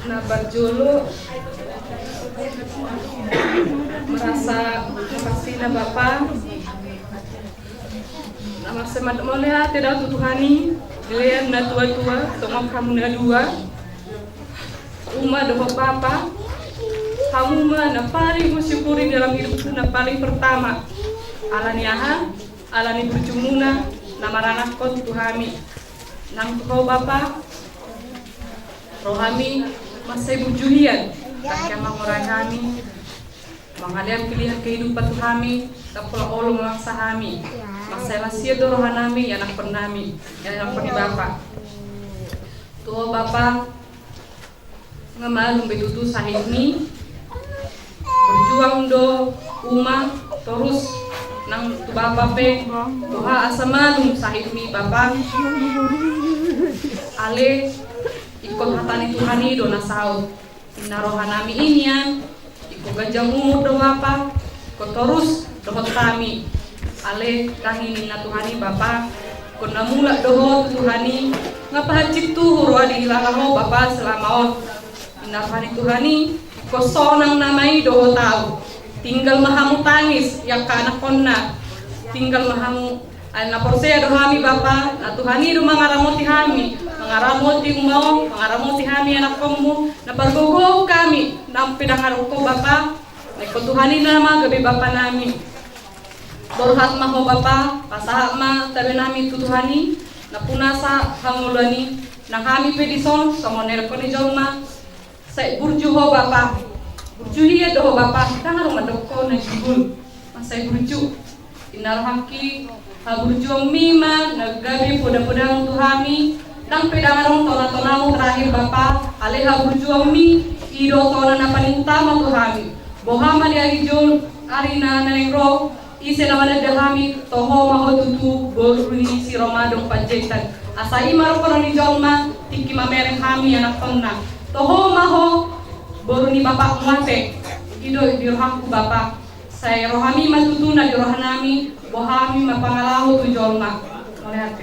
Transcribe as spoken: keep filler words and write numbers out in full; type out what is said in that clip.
Na parjolo, merasa pasti na Bapa, na marsema mauliate do au tu Tuhan i, dilean na tua-tua, tongon hamu na dua, uma dohot bapa, hamu ma na paling husyukuri dalam hidupku, na paling pertama. Alani aha? Alani burjumuna na maranakhon tu hami. Nang tu ho Bapa, rohami mansai burju hian, angka mangorai hami, mangalean pilihan kehidupan tu hami, ndang pola olo mamaksa hami. Mansai las hian do rohanami, ianakhon nami, ianakhon ni Bapa. Tu ho Bapa, nga malum be tutu sahitmi, berjuang do uma, torus nang tu Bapa pe, boha asa malum sahitmi Bapa. Ale, ingkon hata ni Tuhan i do na saut. Inna rohanami i nian, ingkon ganjang umur do Bapa, ingkon torus dohot hami. Ale, tangi ninna Tuhan i Bapa, ingkon na mulak do ho tu Tuhan i, nga pahansit tuhu roha dihilala ho Bapa selama on. Inna roha ni Tuhan i, ingkon sonang nama i dohot au. Tinggal ma hamu tangis, i angka anakhonna. Tinggal ma hamu Ai na porsea do hami Bapa, na Tuhan i do mangaramoti hami, mangaramoti uma on, mangaramoti hami anakhonmu, na pargogou hami, nang pe ndang adong ho Bapa, na ingkon Tuhan i nama gabe Bapa nami. Borhat ma ho Bapa, pasahat ma tabe nami tu Tuhan i, na punasa hangoluan i, nang hami pe dison, songon na nidok ni jolma, Sai burju ho Bapa. Burju hian do ho Bapa, ndang adong mandok ho na jugul. Mansai burju. Inna rohangki, haburjuonmi ma na gabe poda-podaon tu hami, nang pe ndang adong tona-tonamu terakhir Bapa, alai haburjuonmi i do tona na paling utama tu hami. Boha ma di ari jol, ari na naeng ro, Ise na mananda hami, toho ma ho tutu boru ni si Ramadan Panjaitan. Asa i ma rohana ni jolma, tingki mamereng hami anakhonna. Toho ma ho boru ni bapakmu ate. I do di rohangku Bapa. Sai rohami ma tutu na di rohanami, boha hami ma pangalaho tu jolma. Mauliate.